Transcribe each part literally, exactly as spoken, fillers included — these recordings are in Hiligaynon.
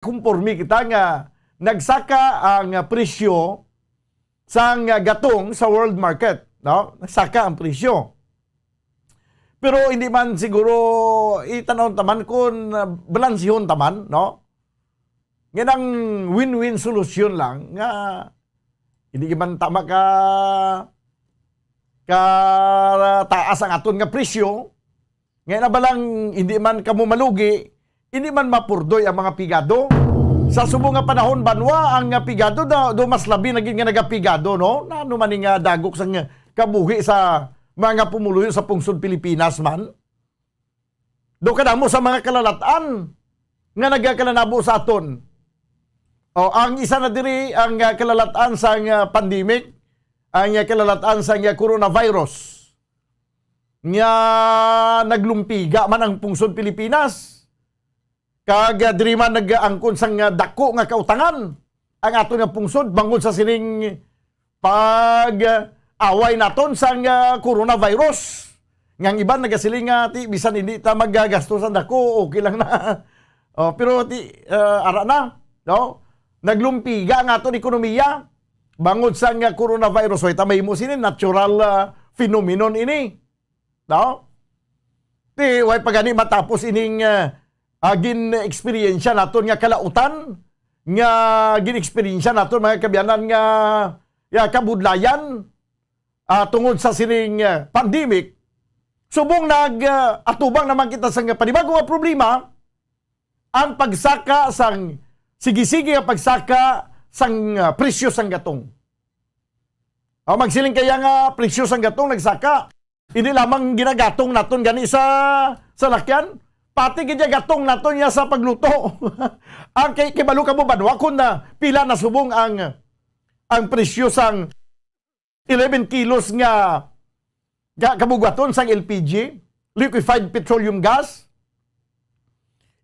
kumporme kita nga nagsaka ang, ah, presyo sang, ah, gatong sa world market, no? Nagsaka ang presyo. Pero hindi man siguro itan-aw taman kung, ah, balansihon taman, no? Nga nang win-win solution lang nga hindi man tama ka, ka taas ang aton nga presyo, nga na ba lang hindi man kamo malugi, hindi man mapurdoy ang mga pigado. Sa subong nga panahon, banwa, ang pigado daw, daw mas labi na gid nga nagapigado, no? Na ano man ni nga dagok sang kabuhi sa mga pumuluyo sa pungsod Pilipinas man. Do kadamo sa mga kalalat-an nga nagakalanabo sa aton. O, ang isa na diri ang, ah, kalalat-an sang, ah, pandemic, ang, ah, kalalat-an sang, ah, coronavirus. Nga naglumpiga man ang pungsod Pilipinas. Kag, ah, diri man nag-angkon sang, ah, dako nga kautangan ang aton nga pungsod bangod sa sining pag, ah, away naton sang, ah, coronavirus. Nga ang iban nagasiling nga, "Ti, bisan hindi ta magagasto sa dako, okay lang na." Oh, pero ti, ah, ara na, no? Naglumpiga ang aton ekonomiya bangod sang, ah, coronavirus. Way ta mahimo sini, natural, ah, phenomenon ini. No? Ti, way pa gani matapos ining, ah, ah, gin-eksperyensya naton nga kalautan, nga gin-eksperyensya naton, mga kaabyanan, nga, nga kabudlayan, ah, tungod sa sining, ah, pandemic. Subong nag, ah, atubang naman kita sa nga panibago nga problema, ang pagsaka sang, sige-sige nga pagsaka sang, ah, presyo sang gatong. O, magsiling kaya nga presyo sang gatong nagsaka. Hindi lamang ginagatong naton gani sa salakyan, pati gid ya gatong naton ya sa pagluto. Ang kay, kibalo ka mo ba, no? Kung na, pila na subong ang, ang presyo sang eleven kilos nga, nga kabugwaton sang L P G, liquefied petroleum gas.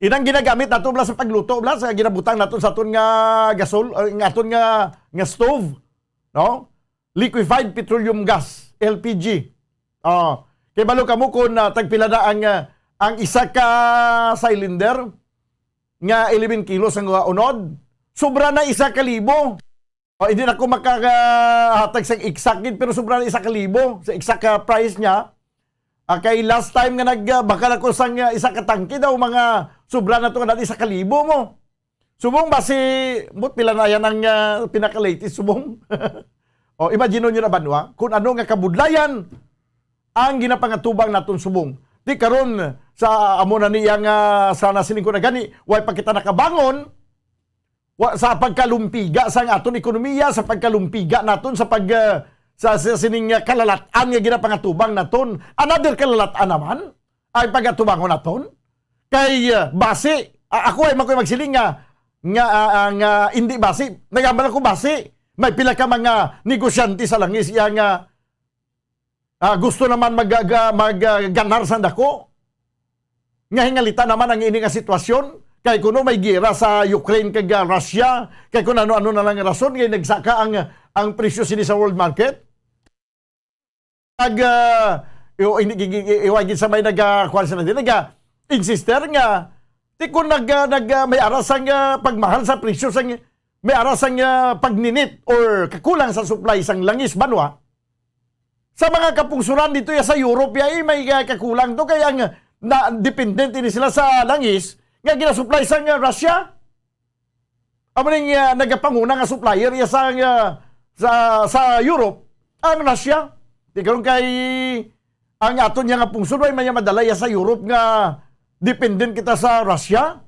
Inang ginagamit nato bala sa pagluto, bala sa ginabutang naton sa aton nga gasol, uh, nga aton nga, nga stove, no? Liquefied petroleum gas, L P G. Oh, kay balo kamo kung, ah, tagpila na ang, ah, ang isa ka cylinder nga eleven kilos ang, ah, unod? Sobra na isa ka libo. Oh, hindi na ko makahatag sa exact gid, pero sobra na isa ka libo sa exact ka price niya. Ah, kay last time nga nag, ah, bakal ako sang, ah, isa ka tangke daw, mga sobra na to nga dati isa ka libo mo. Subong ba si, but pila na yan ang, ah, pinaka-latest, subong? O, imagine nyo na, banwa, kung ano nga kabudlayan ang ginapangatubang naton subong. Di karon, sa amo na niya nga, sana sining ko na gani, way pa kita nakabangon, wa, sa pagkalumpiga sa aton ekonomiya, sa pagkalumpiga naton, sa pag, ah, sa, sa sining, ah, kalalat-an nga ginapangatubang naton. Another kalalat-an naman ang pagatubangon naton. Kay, ah, basi, a-, ako ay makoy magsiling nga, nga, ah, ah, nga hindi basi. Nagambal ako basi. May pila ka mga negosyante sa langis iya nga, ah, gusto naman mag, ah, mag, ah, ganar sa dako. Nga hingalita naman ang ini nga sitwasyon. Kay kuno may giyera sa Ukraine kag, ah, Russia, kay kung ano-ano na lang nga rason, kay nagsaka ang, ang presyo sini sa world market. Ag, ah, i-, i-, i-, i-, iway gid sa may naga-, kuwan sila din, naga-insister nga, ti kun nag-, ah, nag-, ah, may aras ang, ah, pagmahal sa presyo sang, may aras ang, ah, pagninit or kakulang sa supply sang langis banwa. Sa mga kapungsuran dito ya sa Europe ya, eh, may, ah, kakulang to, kaya nga na-, dependent ini sila sa langis nga ginasupply sang, ah, Russia. Amo ning, ah, nagapanguna nga supplier iya sa, ah, sa, sa Europe, ang Russia. Di karon kay ang aton niya nga pungsod, way man niya madala iya sa Europe nga dependent kita sa Russia.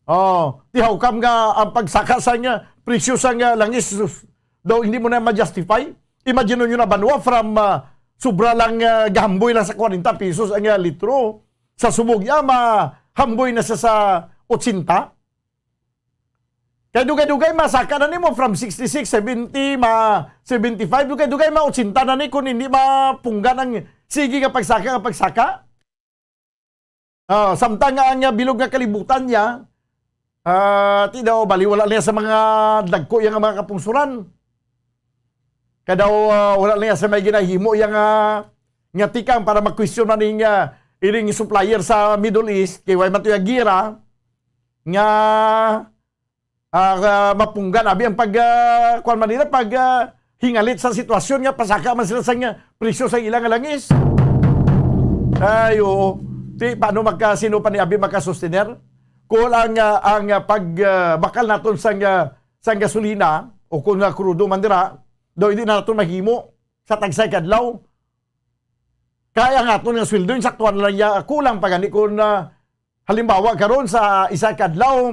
Oh, ti how come nga ang pagsaka sa nga presyo sa nga langis, sus, daw hindi mo na ma-justify? Imagine nyo na, banwa, from, ah, sobra lang, ah, gahamboy lang sa kwarenta pesos ang, ah, litro. Sa subog iya, mahamboy na siya sa otsenta. Kay dugay-dugay masaka na nimo from sixty-six, seventy, ma seventy-five, dugay-dugay ma otsenta na ni kung hindi mapunggan ang sige nga pagsaka, nga pagsaka. Ah, samtang nga ang bilog nga kalibutan niya, ah, ti daw baliwala niya sa mga dagko iya nga mga kapungsuran. Kay daw, ah, wala niya sa may ginahimo iya nga, nga tikang para mag-question man ning, ah, ining supplier sa Middle East, kay way man to iya gira, nga ah, ah, mapunggan abi ang pag, ah, kuwan man nila, pag, ah, hingalit sa sitwasyon nga pasaka man sila sang, ah, presyo sa ilang langis. Ay, oo. Ti, paano magka-, sino pa ni abi makasustener? Kung ang, ah, ang, ah, pag, ah, bakal naton sang, ah, sang gasolina o kung, ah, krudo man dira, daw hindi na naton mahimo sa tagsay kadlaw. Kaya ang aton nga sweldo, insaktuhan lang ya, kulang pa gani kung, ah, halimbawa karon sa isa kadlaw,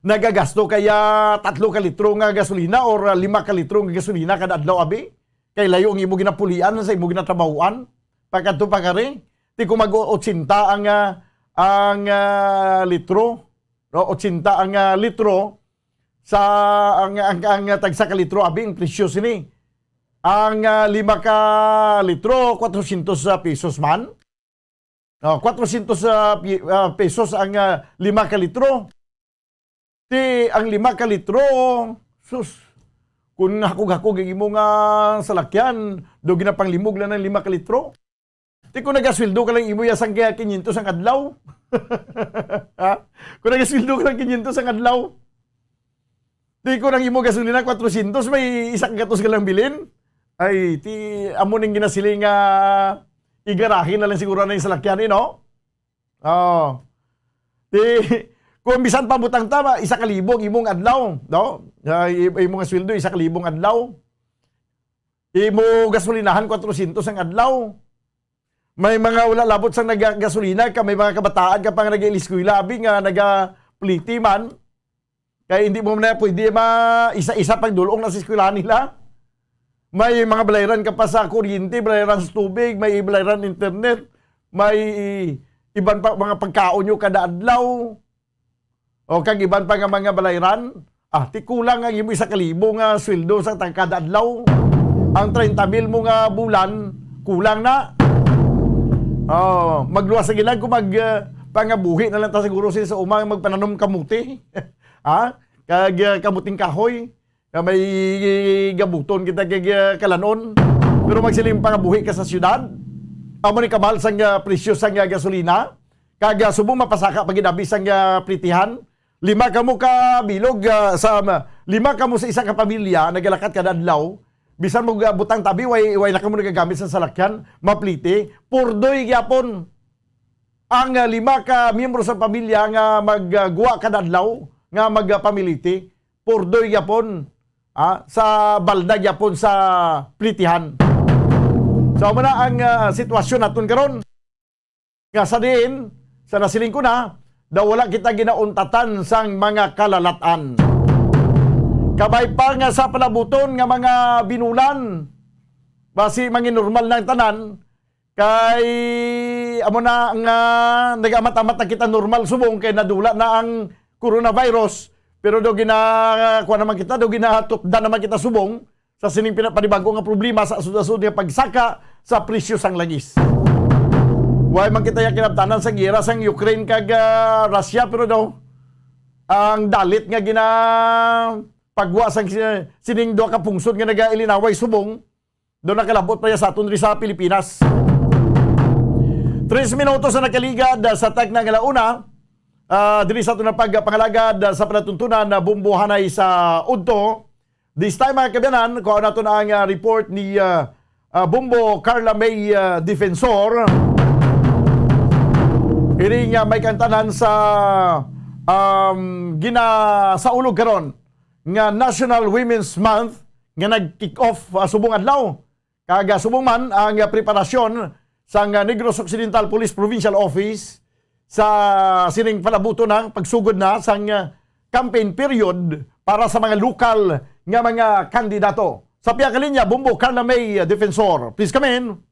nagagasto kaya tatlo ka litro nga gasolina or, ah, lima ka litro nga gasolina kada adlaw, abi? Kay layo ang imo ginapulian sa imo ginatrabahoan. Pagkadto pa kari, ti kung mag-ochenta ang, ah, ang, ah, litro, no? Ochenta ang, ah, litro sa ang, ang, ang tagsa ka litro, abi, ang presyo sini. Ang, ah, lima ka litro, kwatrocientos pesos man. Oh, kwatrocientos, ah, pi-, ah, pesos ang, ah, lima ka litro. Ti, ang lima ka litro, sus, kung hakog-hakog ang imo nga salakyan, do ginapanglimog lang ng lima ka litro. Ti, kung nagasweldo ka lang, imo ya sang kaya quinientos ang adlaw. Ha? Kung nagasweldo ka lang quinientos ang adlaw. Ti, kung ang imo gasolina quatrocientos, may isa ka gatos ka lang bilin. Ay, ti, amo ning ginasiling nga igarahe na lang siguro na yung salakyan, eh, no? Oh. Ti, kung bisan pabutang ta, isa ka libo ang imong adlaw, no? Ah, i-, imong sweldo, isa ka libo ang adlaw. Imo gasolinahan, kwatrocientos ang adlaw. May mga wala labot sang naga-, gasolina ka, may mga kabataan ka pa nga nag-iliskwela, abi nga nagapliti man. Kay hindi mo na pwede ma-, isa-isa pagdulong na sa eskwelahan nila. May mga balayran ka pa sa kuryente, balayran sa tubig, may balayran internet, may iban pa mga pagkaon nyo kada adlaw. O kag iban pa nga mga balayran, ah, ti kulang ang imo isa ka libo nga sweldo sa tag-, kada adlaw. Ang treinta mil mo nga bulan, kulang na. Oh, magluwas sa gilag kung mag, ah, pangabuhi na lang ta siguro sa, sa uma magpananom kamuti. Ha? Kag, ah, kamuting kahoy. Nga may gabuton kita kag, ah, kalanon. Pero magsiling pangabuhi ka sa syudad. Amo ni kamahal sang, ah, presyo sang, ah, gasolina. Kag, ah, subong mapasaka pa gid abi sang, ah, plitihan. Lima kamo ka bilog, ah, sa, ma-, lima kamo sa isa ka pamilya nagalakat kada adlaw. Bisan mo, ah, butang tabi, way, way na kamo nagagamit sa salakyan, mapliti. Purdoy gyapon. Ang, ah, lima ka miyembro sa pamilya nga magguwa kada adlaw nga magpamiliti, purdoy gyapon, ah, sa balda gyapon sa plitihan. So, amo na ang, ah, sitwasyon naton karon. Nga sa diin, sa nasiling ko na, daw wala kita ginauntatan sang mga kalalat-an. Kabay pa nga sa palabuton nga mga binulan, basi manginormal na ang tanan, kay amo na nga nag-amat-amat na kita normal subong kay nadula na ang coronavirus. Pero do gina-, kuha naman kita, do ginatutdan naman kita subong sa sining pina-, panibago nga problema sa asod-asod nga pagsaka sa presyo sang langis. Way man kita ya kinabtanan sa giyera sang Ukraine kag, ah, Russia, pero daw ang dalit nga gina-, pagwa sang si-, sining duha ka pungsod nga nagailinaway subong, do nakalabot pa ya sa aton diri sa Pilipinas. Tres minutos na nakaligad, ah, sa tagna nga launa, ah, diri sa aton na pagpangalagad, ah, sa palatuntunan na bumbuhanay sa udto. This time, mga kaabyanan, kuhaon naton ang, ah, report ni, ah, ah, Bombo Carla May, ah, Defensor. Ini nga may kantanan sa, um, ginasaulog karon nga National Women's Month nga nag-kick off, ah, subong adlaw. Kag, ah, subong man ang, ah, preparasyon sang, ah, Negros Occidental Police Provincial Office sa sining palabuton na pagsugod na sang, ah, campaign period para sa mga lokal nga mga kandidato. Sa pihak linya, Bombo Carla May, ah, Defensor. Please come in.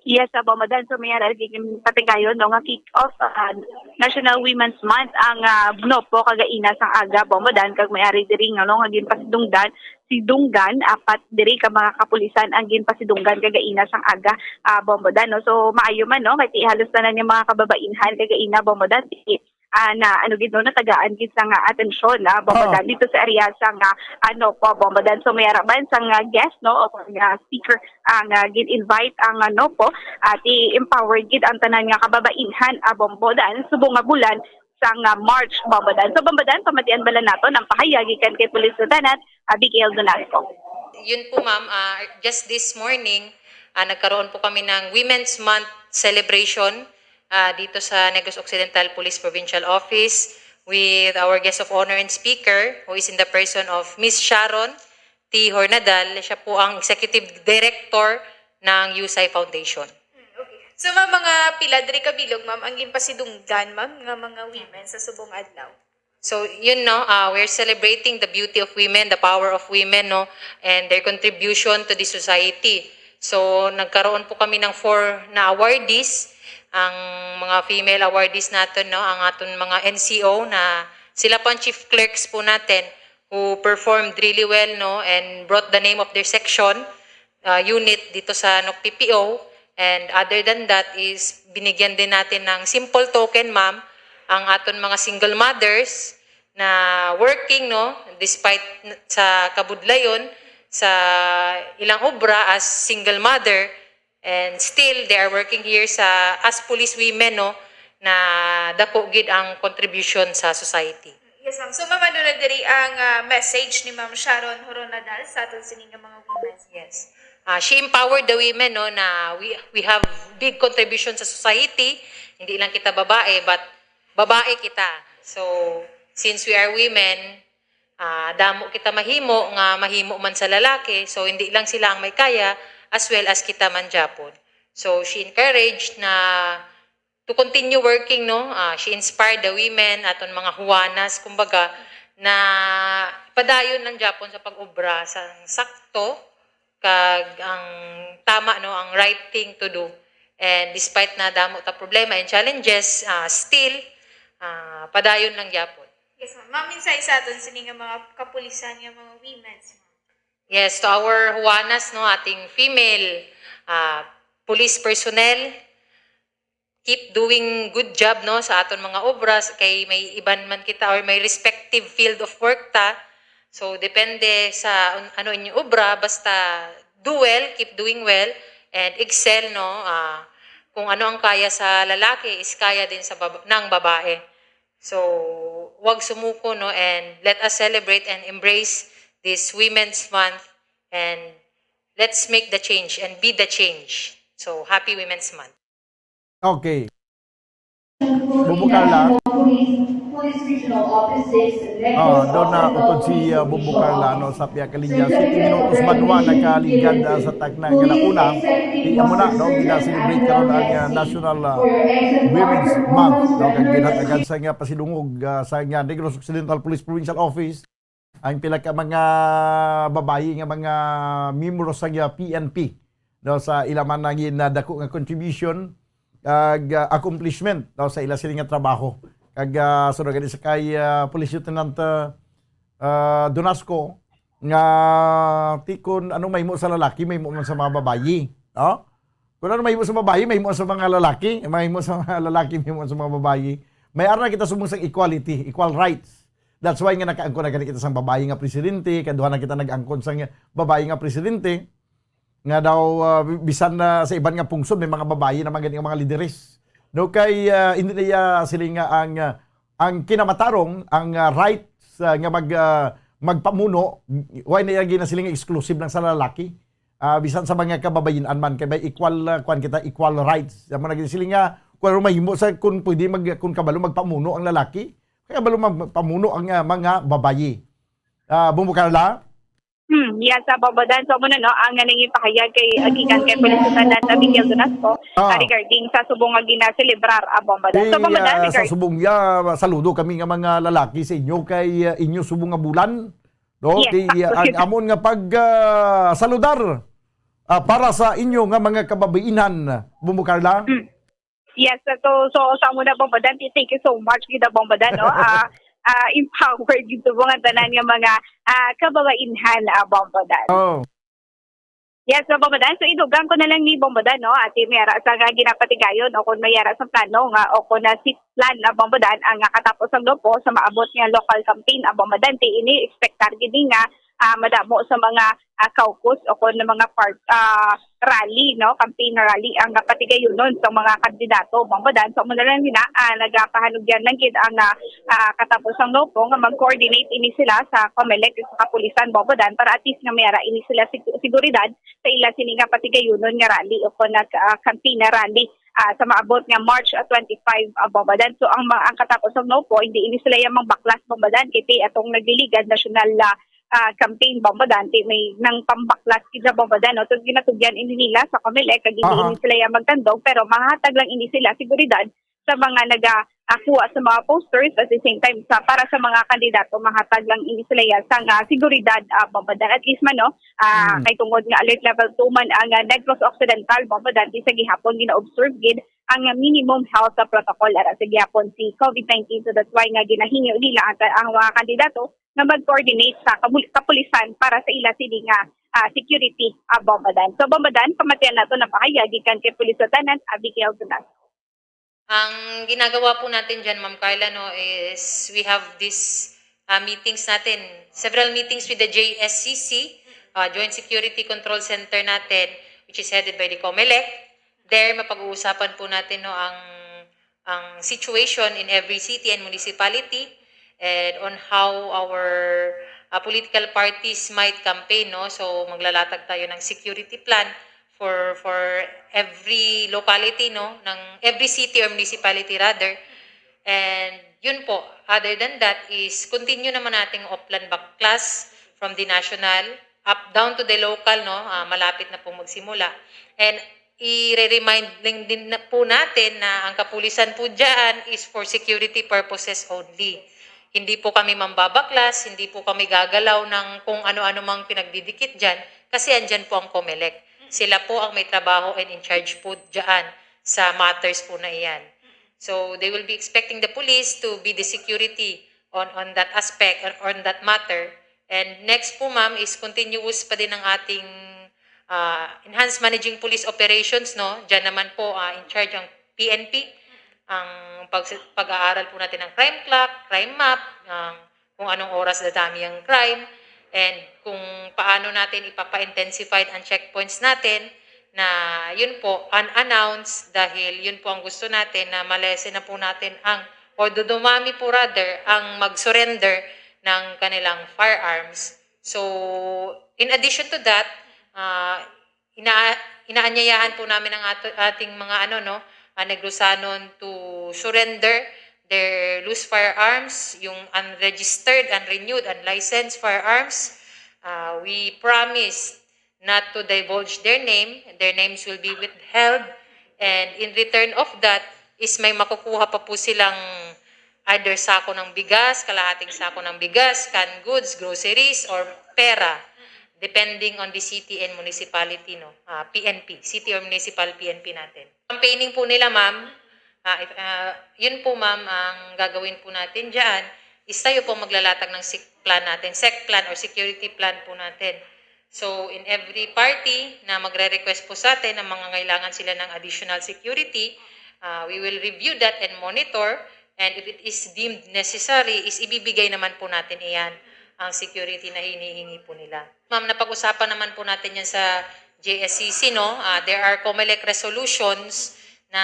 Yes, ah, Bombo Dan. So, may ara gid patinggayon, no, nga kick-off, ah, National Women's Month ang, ah, NOPO kagaina sang aga, Bombo Dan, kag may ari diri nga, no, nga ginpasidunggan, sidunggan, apat diri ka mga kapulisan ang ginpasidunggan kagaina sang aga, ah, Bombo Dan, no. So, maayo man, no, kay ti halos tanan nga mga kababainhan kagaina, Bombo Dan, ti, ah, na, ano gid, no, natagaan gid sang atensyon, ah, Bombo Oh. Dan, dito sa area sang, ah, NOPO, Bombo Dan. So, may ara man sang, ah, guest, no, o nga speaker ang, ah, gin-invite ang, ah, NOPO, at i-empower gid ang tanan nga kababainhan, ah, Bombo Dan, subong nga bulan sang, ah, March, Bombo Dan. So, Bombo Dan, pamatian bala naton ang pahayag gikan kay Police Lieutenant Abigail Donasco. Yun po, ma'am. Ah, just this morning, ah, nagkaroon po kami ng Women's Month celebration, ah, dito sa Negros Occidental Police Provincial Office with our guest of honor and speaker, who is in the person of Miss Sharon T. Hornadal. Siya po ang Executive Director ng USAI Foundation. Hmm, okay. So, ma'am, mga pila diri ka bilog, ma'am, ang ginpasidunggan, ma'am, nga mga women sa subong adlaw? So, yun, no, ah, we're celebrating the beauty of women, the power of women, no, and their contribution to the society. So, nagkaroon po kami ng four na awardees. Ang mga female awardees natin, no, ang aton mga N C O na sila po ang chief clerks po natin who performed really well, no, and brought the name of their section, uh, unit dito sa N O C P P O. And other than that is binigyan din natin ng simple token, ma'am, ang aton mga single mothers na working, no, despite n-, sa kabudlayon sa ilang obra as single mother, and still they are working here sa, as police women, no, na dako gid ang contribution sa society. Yes, ma'am. So, ma'am, ano na diri ang, ah, message ni Ma'am Sharon Horonadal sa aton sini nga mga women? Yes. Ah, she empowered the women, no, na we, we have big contribution sa society. Hindi lang kita babae, but babae kita. So, since we are women, ah, damo kita mahimo nga mahimo man sa lalaki. So, hindi lang sila ang may kaya, as well as kita man gyapon. So, she encouraged na to continue working, no? Ah, she inspired the women, aton mga Juanas, kumbaga, na padayon lang gyapon sa pag-obra sa sakto, kag ang tama, no, ang right thing to do. And despite na damo ta problema and challenges, ah, still, ah, padayon lang gyapon. Yes, ma'am. Ma'am, minsay sa aton sini nga mga kapulisan nga mga women's, ma'am? Yes, to our Juanas, no, ating female, ah, police personnel, keep doing good job, no, sa aton mga obras, kay may iban man kita or may respective field of work ta. So, depende sa un-, ano inyong obra, basta do well, keep doing well, and excel, no. Ah, kung ano ang kaya sa lalaki is kaya din sa bab-, ng babae. So, wag sumuko, no, and let us celebrate and embrace this Women's Month, and let's make the change and be the change. So, happy Women's Month. Okay. Bumbo Carla. Police Regional Office six, Negros Occidental. Ah, doon na utod si, ah, Bumbo Carla, no, sa pihak nga linya. Siyete minutos man wa nakaligad, ah, sa takna nga nauna. Di amo na, no, gina-celebrate karon ang, ah, National, ah, Women's Month, no, kag ginhatagan sa nga pasidungog, ah, sa nga Negros Occidental Police Provincial Office ang pila ka mga babayi nga mga miyembro sa, ah, P N P, no, sa ila man nga nadako nga contribution kag, ah, accomplishment, no, sa ila sini nga trabaho. Kag, ah, sunod gani sa kay, ah, Police Lieutenant, ah, ah, Donasco, nga ti kon ano mahimo sa lalaki, mahimo man sa mga babayi, no? Kung ano mahimo sa babayi, mahimo sa mga lalaki, mahimo sa mga lalaki, mahimo sa mga babayi. May ara na kita subong sang equality, equal rights. That's why nga nakaangkon na gani kita sang babayi nga presidente, kaduha na kita nag-angkon sang babayi nga presidente, nga daw, ah, bisan na sa iban nga pungsod may mga babayi naman gani nga mga lideres. No, kay, ah, hindi na iya siling nga ang, ah, ang kinamatarong, ang, ah, rights, ah, nga mag, ah, magpamuno, wala na iya ginasiling nga exclusive lang sa lalaki. Ah, bisan sa mga kababayin-an man, kay may equal, ah, kuwan kita, equal rights. Amo na gani siling nga, kung ano mahimo sa, kung pwede mag, kung kabalo magpamuno ang lalaki, kay kabalo magpamuno ang, ah, mga babayi. Ah, Bumbo Carla? Hmm, yes, ah, Bombo Dan. So, amo na, no, ang, ah, nangipahayag kay, ah, gikan kay Police Lieutenant Abigail Donasco, ah, regarding sa subong nga ginaselebrar, ah, Bombo Dan. So, Bombo Dan, ah, sa regard- subong niya, saludo kami nga mga lalaki sa inyo kay, ah, inyo subong nga bulan. No? Yes, kay, ah, ang amon nga pag, ah, saludar, ah, para sa inyo nga mga kababainhan, Bombo Carla. Hmm. Yes, so, so, sa amo na, Bombo Dan, thank you so much gid, Bombo Dan, no? Ah, ah, empowered gid subong ang tanan nga mga, ah, kababainhan, ah, Bombo Dan. Oh. Yes, Bombo Dan. So, idugang ko na lang ni Bombo Dan, no? Ati, may ara sa nga ginapatigayon o kung may ara sa plano nga o kung na si plan na Bombo Dan ang nakatapos ang grupo sa maabot nga local campaign, ah, Bombo Dan. Ti ini, expectar gid ni nga ah, madamo sa mga, ah, caucus o kon mga part, ah, rally, no, campaign rally ang, ah, patigayunon sa mga kandidato, Bombo Dan. So, amo na lang sina, ah, nagapahanugyan lang gid ang, ah, ah, katapusang NOPO nga mag-coordinate ini sila sa COMELEC ug sa kapulisan, Bombo Dan, para at least nga may ara ini sila sig-, seguridad sa ila sini nga patigayunon nga rally o kon nag, ah, campaign na rally, ah, sa maabot nga March, ah, twenty-five, ah, Bombo Dan. So, ang ma-, ang katapusang NOPO, hindi ini sila yang mangbaklas, Bombo Dan, kay ti atong nagliligad nasyonal, ah, ah, campaign, Bombo Dan, ti may nang pambaklas gid na, Bombo Dan, no? So, ginatugyan ini nila sa COMELEC, kag hindi Aha. ini sila yang magtandog, pero mahatag lang ini sila seguridad sa mga naga, ah, kuha sa mga posters, at the same time, sa, para sa mga kandidato, mahatag lang ini sila yan sa nga seguridad, ah, Bombo Dan. At least man, no, ah, Mm. kay tungod nga alert level two man ang, ah, Negros Occidental, Bombo Dan, di sa gihapon gina-observe gid ang minimum health protocol ara sa gihapon si COVID nineteen. So that's why nga ginahingyo nila ang, ang mga kandidato nga mag-coordinate sa kabul-, kapulisan para sa ila sini nga, ah, security, ah, Bombo Dan. So, Bombo Dan, pamatian nato na pahayag gikan kay Police Lieutenant Abigail Velasco. Ang ginagawa po natin dyan, Ma'am Carla, no, is we have this, ah, meetings natin, several meetings with the J S C C, ah, Joint Security Control Center natin, which is headed by the COMELEC. There, mapag-uusapan po natin, no, ang, ang situation in every city and municipality and on how our, ah, political parties might campaign, no? So, maglalatag tayo ng security plan for, for every locality, no, ng every city or municipality rather. And yun po, other than that is continue naman nating offline baklas from the national up down to the local, no, ah, malapit na pong magsimula. And i-remind lang din na po natin na ang kapulisan po dyan is for security purposes only. Hindi po kami mambabaklas, hindi po kami gagalaw ng kung ano-ano mang pinagdidikit dyan kasi andyan po ang COMELEC. Sila po ang may trabaho and in charge po dyan sa matters po na iyan. So they will be expecting the police to be the security on, on that aspect or on that matter. And next po, ma'am, is continuous pa din ang ating, ah, enhanced managing police operations, no? Diyan naman po, ah, in charge ang P N P, ang pag-, pag-aaral po natin ng crime clock, crime map, ang kung anong oras dadami ang crime, and kung paano natin ipapa-intensify ang checkpoints natin na yun po, unannounced, dahil yun po ang gusto natin, na ma-lessen na po natin ang, although dumami po rather ang mag-surrender ng kanilang firearms. So, in addition to that, ah, ina-, inaanyayahan po namin ang ato-, ating mga, ano, no, ah, Negrosanon to surrender their loose firearms, yung unregistered, unrenewed, unlicensed firearms. Ah, we promise not to divulge their name. Their names will be withheld. And in return of that is may makukuha pa po silang either sako ng bigas, kalahating sako ng bigas, canned goods, groceries, or pera, depending on the city and municipality, no? Ah, P N P, city or municipal P N P natin. Campaigning po nila, ma'am. Ah, if, ah, yun po, ma'am, ang gagawin po natin dyan is tayo po maglalatag ng sec plan natin, sec plan or security plan po natin. So, in every party na magre-request po sa atin na mangangailangan sila ng additional security, ah, we will review that and monitor. And if it is deemed necessary, is ibibigay naman po natin iyan, ang security na hinihingi po nila. Ma'am, napag-usapan naman po natin yan sa J S C C, no? Ah, there are COMELEC resolutions na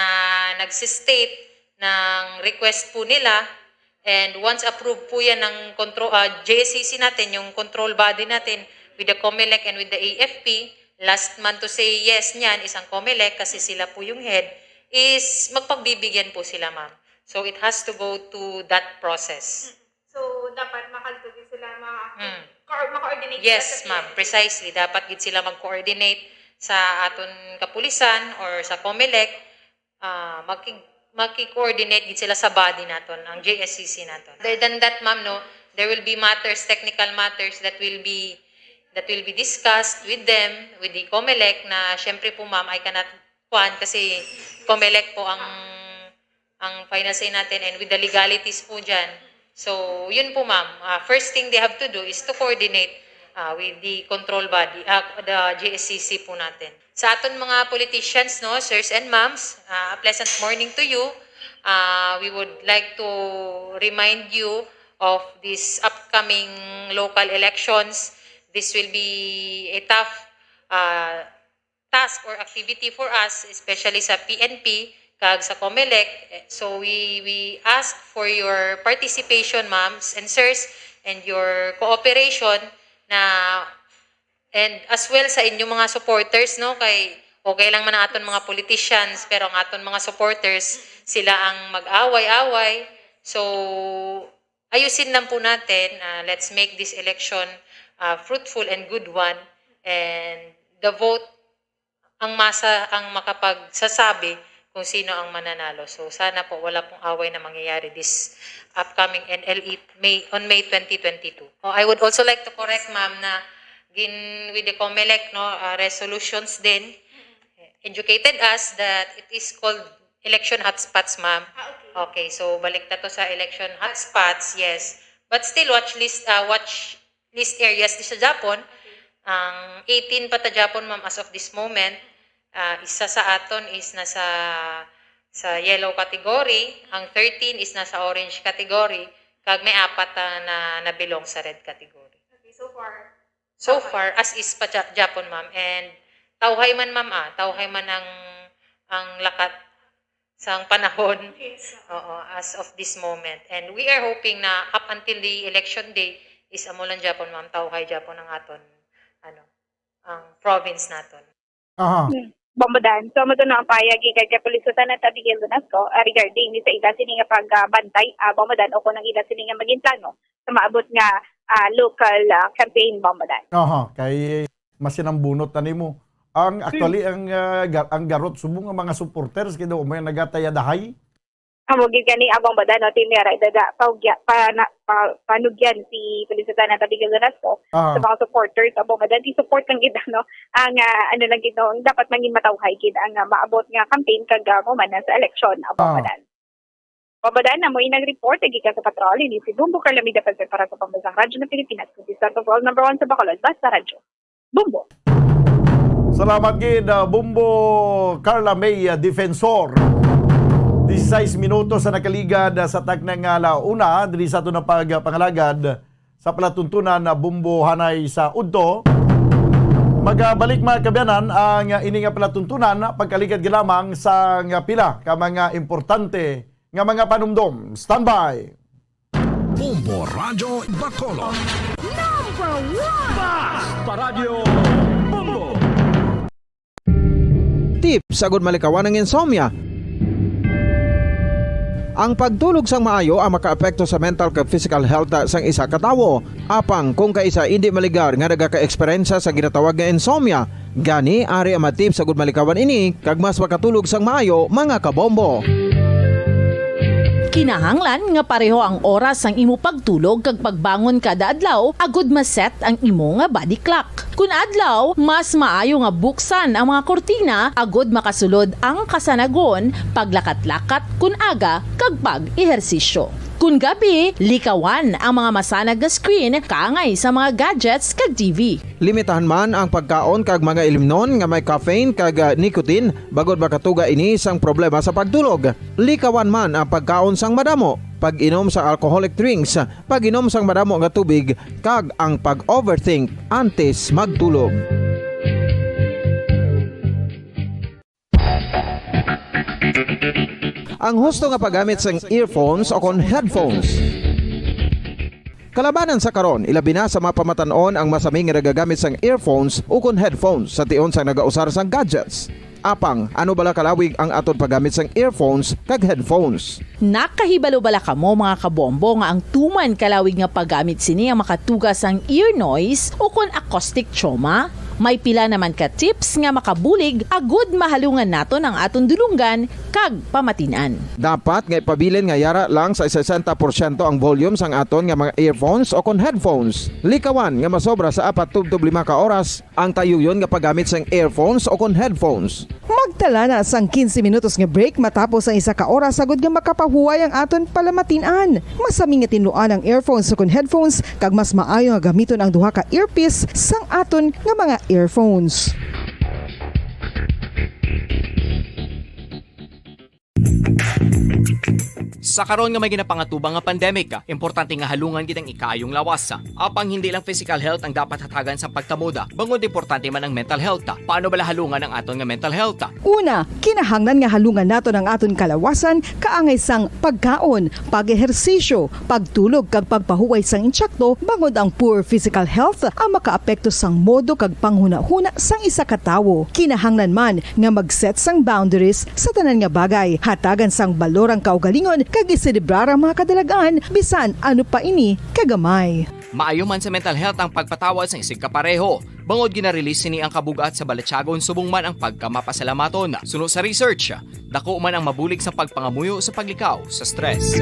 nagsistate ng request po nila. And once approved po yan ng contro-, ah, J S C C natin, yung control body natin, with the COMELEC and with the A F P, last man to say yes niyan is ang COMELEC kasi sila po yung head, is magpagbibigyan po sila, ma'am. So it has to go to that process. So, dapat makadto gid sila, ma-, Mm. co-, ma-coordinate sila Yes, sa ma'am. P N P. Precisely. Dapat gid sila mag-coordinate sa aton kapulisan or sa COMELEC. Ah, maki-, maki-coordinate gid sila sa body naton, ang J S C C naton. Other than that, ma'am, no, there will be matters, technical matters that will be, that will be discussed with them, with the COMELEC, na syempre po, ma'am, I cannot kuan kasi COMELEC po ang, ang final say natin and with the legalities po dyan. So, yun po, ma'am. Ah, first thing they have to do is to coordinate, ah, with the control body, ah, the J S C C po natin. Sa aton mga politicians, no, sirs and ma'ams, ah, a pleasant morning to you. Ah, we would like to remind you of this upcoming local elections. This will be a tough, uh, task or activity for us, especially sa P N P kag sa COMELEC. So we, we ask for your participation, ma'ams and sirs, and your cooperation na, and as well sa inyong mga supporters, no? Kay okay lang man ang aton mga politicians, pero ang aton mga supporters, sila ang mag-away-away. So, ayusin lang po natin. Uh, let's make this election, uh, fruitful and good one. And the vote, ang masa ang makapagsasabi kung sino ang mananalo. So, sana po wala pong away na mangyayari this upcoming N L E May, on May twenty twenty-two. Oh, I would also like to correct, ma'am, na gin with the COMELEC, no, uh, resolutions din. Educated us that it is called election hotspots, ma'am. Ah, okay. Okay, so balik na to sa election hotspots, yes. But still, watch list, uh, watch list areas di sa Japon. Okay. Ang eighteen pa ta Japon, ma'am, as of this moment. Ah, isa sa aton is nasa sa yellow category, ang thirteen is nasa orange category, kag may apat na, na, na belong sa red category. Okay, so far. So far, as is pa Ja-, Japon, ma'am. And tawhay man, ma'am, ah, tawhay man ang, ang lakat sang panahon. Yes. Oo, as of this moment. And we are hoping na up until the election day is amo lang Japon, ma'am, tawhay Japon ang aton, ano, ang province naton. Aha. Hmm. Bombo Dan. So, amo to no ang pahayag gikan kay Police Lieutenant Abigail Donasco, ah, regarding ni sa ila sini nga pagbantay, ah, Bombo Dan, o kung ang ila sini nga maging plano sa maabot nga, ah, local, ah, campaign, Bombo Dan. Aha, kay masinambunot na nimo. Ang, actually, ang, ah, ga-, ang garot subong nga mga supporters kay daw may nagatayadahay. Amo gid gani, Bombo Dan, no, Team Yara, idada, paugya, pa, na, pa, panugyan si Police Lieutenant Abigail Donasco Aha. sa mga supporters, Bombo Dan, i-support lang gid, no, ang, ah, ano lang gid, no, dapat mangin matawhay gid ang, ah, maabot nga campaign kag, ah, mo man na sa eleksyon, Bombo Ah. Dan. Bombo Dan, amo inang report gikan sa patrol, ini si Bombo Carla Mida Pagpag para sa Pambansang Radyo ng Pilipinas, kung sa World Number One sa Bacolod, basta radyo. Bombo. Salamat gid, ah, Bombo Carla May, ah, Defensor. Dieciséis minutos sa nakaligad, ah, sa takna nga ala una, diri sa aton ang pagpangalagad sa palatuntunan na Bombo hanay sa udto. Magabalik, mga kaabyanan, ang, ah, ini nga palatuntunan pagkaligad gid lamang sa nga pila ka mga importante nga mga panumdom. Standby! Bombo Radyo Bacolod. Number one! Basta Radyo Bombo! Tips agud malikawan ang insomnia. Ang pagtulog sang maayo ang makaapekto sa mental kag physical health sang isa ka tawo. Apang kung kaisa indi maligar nga nagaka-eksperyensya sa ginatawag nga insomnia, gani ari ang mga tips agud malikawan ini kag mas makatulog sang maayo, mga kabombo. Kinahanglan nga pareho ang oras sang imo pagtulog kag pagbangon kada adlaw agud ma-set ang imo nga body clock. Kun adlaw, mas maayo nga buksan ang mga kurtina agud makasulod ang kasanagon, paglakat-lakat kun aga, kag pag-ehersisyo. Kun gabi, likawan ang mga masanag nga screen kaangay sa mga gadgets kag T V. Limitahan man ang pagkaon kag mga ilimnon nga may caffeine kag, ah, nicotine, bangod makatuga ini sang problema sa pagtulog. Likawan man ang pagkaon sang madamo, pag-inom sang alcoholic drinks, pag-inom sang madamo nga tubig, kag ang pag-overthink antes magtulog. Ang husto nga paggamit sang earphones o kon headphones. Kalabanan sa karon, ilabi na sa mga pamatan-on ang masami nga nagagamit sang earphones o kon headphones sa tion sang nagausar sang gadgets. Apang, ano bala kalawig ang aton paggamit sang earphones kag headphones? Nakahibalo bala kamo, mga kabombo, nga ang tuman kalawig nga paggamit sini ang makatuga sang ear noise o kon acoustic trauma? May pila naman ka tips nga makabulig agud mahalungan naton ang aton dulonggan kag pamatin-an. Dapat nga ipabilin nga yara lang sa sesenta porsyento ang volume sang aton nga mga earphones o kon headphones. Likawan nga masobra sa apat tubtob lima ka oras ang tayuyon nga paggamit sang earphones o kon headphones. Magtala na sang quince minutos nga break matapos ang isa ka oras agud nga makapahuway ang aton palamatin-an. Masami nga tinluan ang earphones o kon headphones, kag mas maayo nga gamiton ang duha ka earpiece sang aton nga mga earphones. Sa karon nga may ginapangatubang nga pandemic, importante nga halungan gid ang ikaayong lawas. Apang hindi lang physical health ang dapat hatagan sa pagtamod, bangod importante man ang mental health. Paano bala halungan ang aton nga mental health? Una, kinahanglan nga halungan naton ang aton kalawasan kaangay sang pagkaon, pag-ehersisyo, pagtulog kag pagpahuway sang intsakto, bangod ang poor physical health ang makaapekto sang modo kag panghunahuna sang isa ka tawo. Kinahanglan man nga mag-set sang boundaries sa tanan nga bagay, hatagan sang balor ang kaugalingon kag iselebrar ang mga kadalagan, bisan ano pa ini kagamay. Maayo man sa mental health ang pagpatawad sang isigkapareho, bangod gina-release sini ang kabug-at sa balatyagon subong man ang pagkamapasalamaton. Suno sa research, dako man ang mabulig sa pagpangamuyo sa paglikaw sa stress.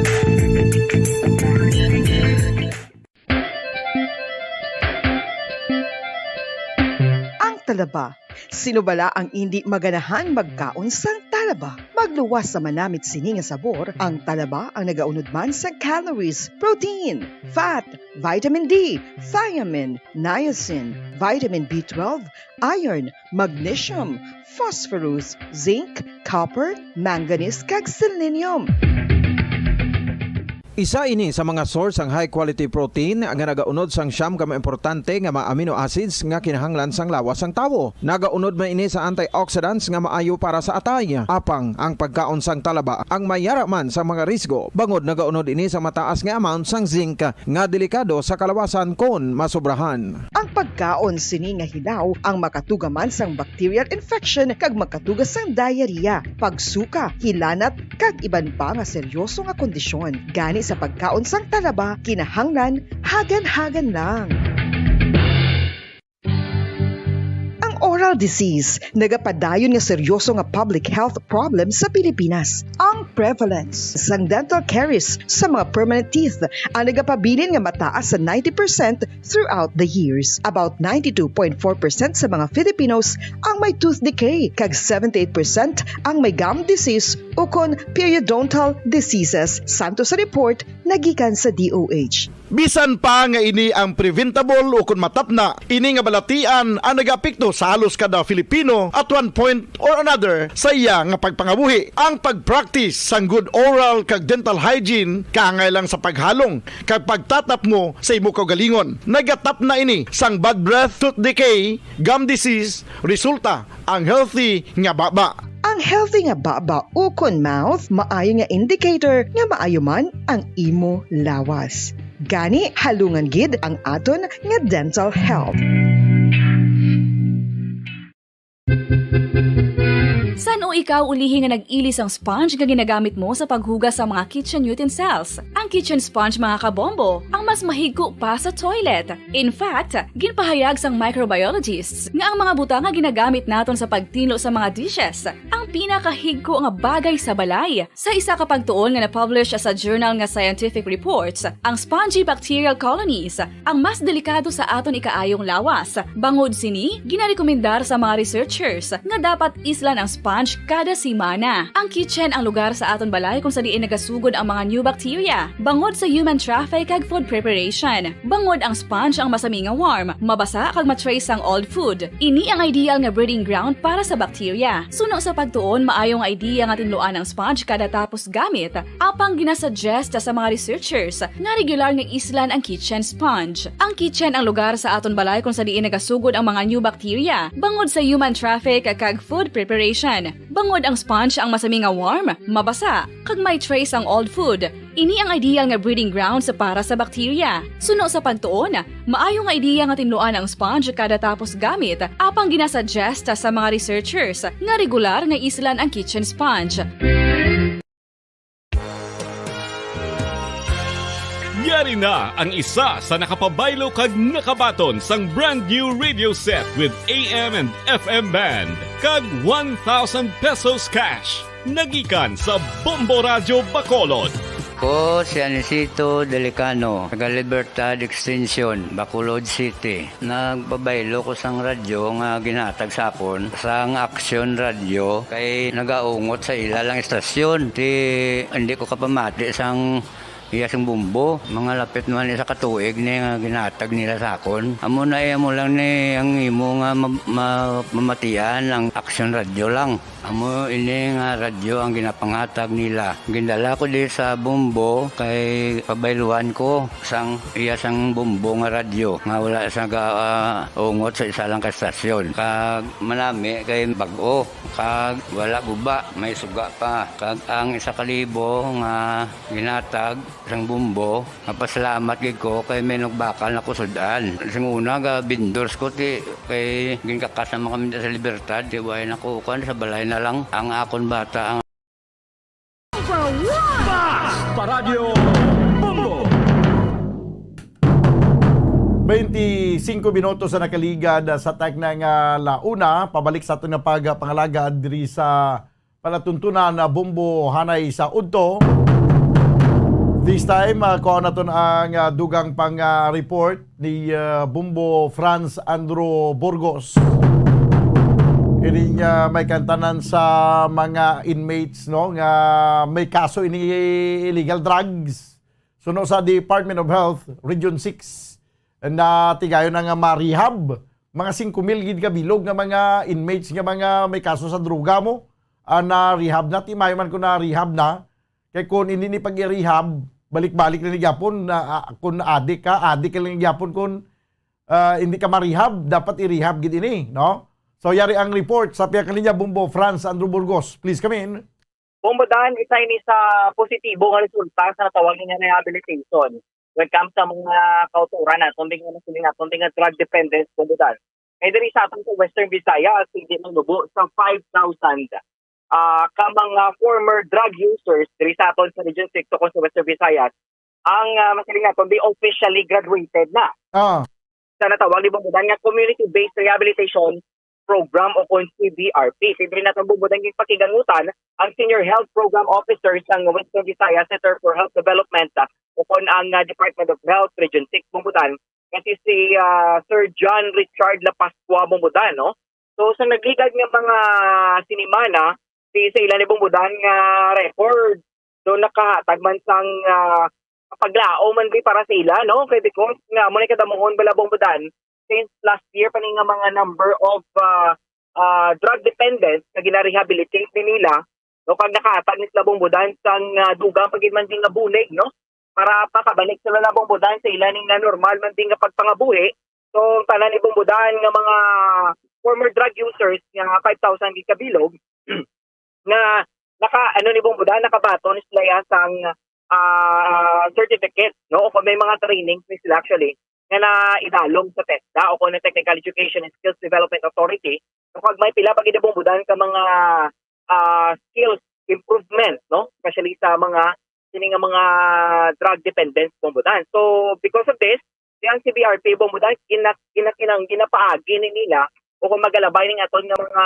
Ang talaba. Sino bala ang indi maganahan magkaon sang talaba? Magluwas sa manamit sini nga sabor, ang talaba ang nagaunod man sa calories, protein, fat, vitamin D, thiamine, niacin, vitamin B twelve, iron, magnesium, phosphorus, zinc, copper, manganese, kag selenium. Isa ini sa mga source sang high quality protein nga nagaunod sang siyam ka mga importante nga mga amino acids nga kinahanglan sang lawas sang tawo. Nagaunod man ini sa antioxidants nga maayo para sa atay. Apang ang pagkaon sang talaba ang may yara man sa mga risgo, bangod nagaunod ini sa mataas nga amount sang zinc nga delikado sa kalawasan kon masobrahan. Ang pagkaon sini nga hilaw ang makatuga man sang bacterial infection kag makatuga sang diarrhea, pagsuka, hilanat, kag iban pa nga seryoso nga kondisyon. Gani sa pagkaon sang talaba, kinahanglan hagan-hagan lang. Ang oral disease nagapadayon nga seryoso nga public health problem sa Pilipinas. Ang prevalence sang dental caries sa mga permanent teeth ang nagapabilin nga mataas sa ninety percent throughout the years. About ninety-two point four percent sa mga Filipinos ang may tooth decay, kag seventy-eight percent ang may gum disease ukon periodontal diseases, santo sa report nga gikan sa D O H. Bisan pa nga ini ang preventable ukon matapna, ini nga balatian ang nagaapekto sa halos kada Filipino at one point or another sa iya nga pagpangabuhi. Ang pag-practice sang good oral kag dental hygiene kaangay lang sa paghalong kag pagtatapmo sa imo kaugalingon. Nagatapna ini sang bad breath, tooth decay, gum disease, resulta ang healthy nga baba. Ang healthy nga baba ukon mouth maayo nga indicator nga maayo man ang imo lawas. Gani, halungan gid ang aton nga dental health. San-o ikaw ulihi nga nag-ili sang sponge nga ginagamit mo sa paghugas sa mga kitchen utensils? Ang kitchen sponge, mga kabombo, ang mas mahigko pa sa toilet. In fact, ginpahayag sang microbiologists nga ang mga butang nga ginagamit naton sa pagtinlo sa mga dishes ang pinakahigko nga bagay sa balay. Sa isa ka pagtuon nga na-publish sa journal nga Scientific Reports, ang spongy bacterial colonies ang mas delikado sa aton ikaayong lawas. Bangod sini, ginarekomendar sa mga researchers nga dapat islan ang sponge kada semana. Ang kitchen ang lugar sa aton balay kung sa diin nagasugod ang mga new bacteria, bangod sa human traffic kag food preparation. Bangod ang sponge ang masami nga warm, mabasa kag ma-trace ang old food. Ini ang ideal nga breeding ground para sa bacteria. Suno sa pagtuon, maayo nga idea nga tinluan ang sponge kada tapos gamit. Apang ginasuggest sa mga researchers nga regular nga islan ang kitchen sponge. Ang kitchen ang lugar sa aton balay kung sa diin nagasugod ang mga new bacteria, bangod sa human traffic kag food preparation. Bangod ang sponge ang masami nga warm, mabasa, kag may trace ang old food. Ini ang ideal nga breeding grounds para sa bacteria. Suno sa pagtuon, maayo nga idea nga tinluan ang sponge kada tapos gamit, apang ginasuggest sa mga researchers nga regular nga islan ang kitchen sponge. Yari na ang isa sa nakapabaylo kag nakabaton sang brand new radio set with A M and F M band kag one thousand pesos cash. Nagikan sa Bombo Radyo Bacolod. Ko si Anisito Delicano, taga Libertad Extension, Bacolod City. Nagpabaylo ko sang radyo nga ginhatag sa akon sang Aksyon Radyo kay nagaungot sa ila lang istasyon. Ti, hindi ko kapamati sang Iya sang Bombo, mga lapit naman isa ka tuig ni nga ginatag nila sa akon. Amo na, iya mo lang ni ang imo nga ma-, ma-, mamatian ang Action Radio lang. Amo ini nga radyo ang ginapangatag nila. Gindala ko di sa Bombo kay pabayluan ko sang iya sang Bombo nga radyo nga wala sa ga-, ah, ungot sa isa lang ka estasyon. Kag manami kay bag-o, kag wala guba, may suga pa. Kag ang isa ka libo nga ginatag sang Bombo, mapasalamat gid ko kay may nagbakal na ko sud-an. Sing una, ga vendors ko, ti, kay ginkakas naman kami sa Libertad, ti, way na ko, kuwan, sa balay na lang. Ang akon bata, ang Basta Radyo Bombo! Twenty-cinco minutos sa nakaligad, ah, sa tagna nga la una, pabalik sa aton nga pagpangalagad diri sa palatuntunan na Bombo hanay sa udto. This time, ah, kuha naton ang, ah, dugang pang, ah, report ni, ah, Bombo Franz Andrew Burgos. Ining, ah, may kantanan sa mga inmates, no, nga may kaso ini illegal drugs. Suno sa Department of Health, Region six, na tigayon na nga ma-rehab. Mga singko mil gid ka bilog nga mga inmates nga mga may kaso sa droga mo, ah, na-rehab na. Timayo man ko na-rehab na. Kay kung hindi ni pag-i-rehab, balik-balik na ni gyapon na, ah, kung adik ka, adik ka lang gyapon kung, ah, hindi ka ma-rehab, dapat i-rehab gid ini, no? So, yari ang report sa pihak kaniya, Bombo Franz Andrew Burgos. Please come in. Bombo Dan, isa ini sa positibo nga resulta sa natawag nga rehabilitation when it comes sa mga kauturan naton, di nga nasiling naton, di nga drug dependence, Bombo Dan. Kay diri sa aton sa Western Visayas, hindi man lubo sa five thousand, ah, ka mga former drug users diri sa aton sa Region six o kung sa Western Visayas, ang, ah, masiling naton, di officially graduated na. Ah. Sa natawag ni Bombo Dan nga Community-Based Rehabilitation Program o kon C B R P. Siyempre, natong Bombo Dan, yung pakigangutan ang Senior Health Program Officer sa Western Visayas Center for Health Development, ah, o kon ang, ah, Department of Health Region six, Bombo Dan, nga si, si, ah, Sir John Richard La Pascua, Bombo Dan, no? So, sa nagligad nga mga sinimana, si, sa ila ni Bombo Dan nga record, do nakahatag man sang, ah, paglaom man di para sa ila, no? Kay because nga, amo na kadamuhon bala, Bombo Dan, since last year pa ni nga mga number of, ah, ah, drug dependents nga gina-rehabilitate ni nila, no? Kag nakahatag ni sila, Bombo Dan, sang, ah, dugang pa gid man di nga bulig, no? Para pakabalik sila na, Bombo Dan, sa ila ning nga normal man di nga pagpangabuhi. So, ang tanan ni, Bombo Dan, nga mga former drug users nga five thousand gid kabilog, nga naka, ano ni, Bombo Dan, nakabaton sila ya sang, ah, certificate, no? O kung may mga trainings ni sila actually, nga naidalom sa TESDA o kung ang Technical Education and Skills Development Authority, o kag may pila pa gid, Bombo Dan, ka mga, ah, skills improvement, no? Especially sa mga, sini nga mga drug dependents, Bombo Dan. So, because of this, ang C B R P, Bombo Dan, gina-, gina-, ginang-, ginapaagi ni nila o kung magalabay ning aton nga mga,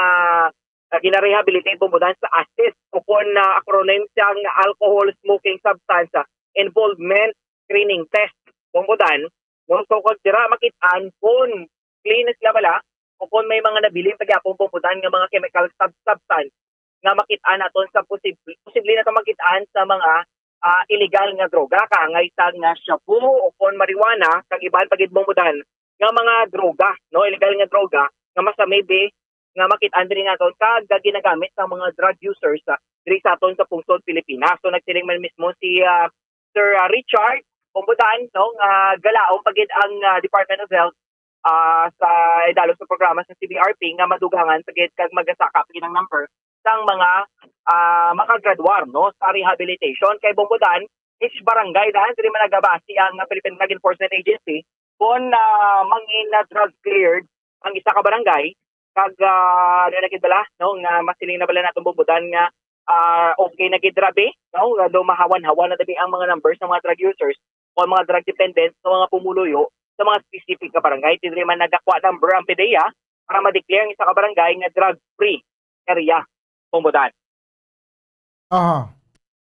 ah, gina-rehabilitate, Bombo Dan, sa ASIS o kung, ah, acronym siya nga Alcohol Smoking Substance, ah, Involvement Screening Test, Bombo Dan, no? So, kung dira makit-an kung clean na sila bala o kung may mga nabilin pa gyapon, Bombo Dan, nga mga chemical sub-, substance nga makit-an naton sa posible, posible naton makit-an sa mga, ah, illegal nga droga, kaangay sa nga shabu o kon marijuana, kag iban pa gid, Bombo Dan, nga mga droga, no, illegal nga droga nga mas maybe nga makit-an diri naton kag ginagamit sa mga drug users, ah, diri sa aton sa pungsod Pilipinas. So, nagsiling man mismo si, ah, Sir, ah, Richard, Bombo Dan, no, nga galaom pa gid ang, ah, Department of Health, ah, sa idalom sa programa sa C B R P nga madugangan pa gid kag magasaka pa gid ang number sang mga, ah, makagraduar, no, sa rehabilitation. Kay, Bombo Dan, each barangay, Dan, diri man nagabasi ang, ah, Philippine Drug Enforcement Agency kung, ah, mangin na drug cleared ang isa ka barangay, kag, ah, ano na gid bala, no, nga masiling na bala naton, Bombo Dan, nga, ah, okay na gid rabi, no, nga do mahawan-hawan na dabi ang mga numbers ng mga drug users o ang mga drug dependents sa mga pumuluyo sa mga specific nga barangay. Diri man nagakwa number ang PDEA para ma-declare ang isa ka barangay nga drug-free area, Bombo Dan. Aha.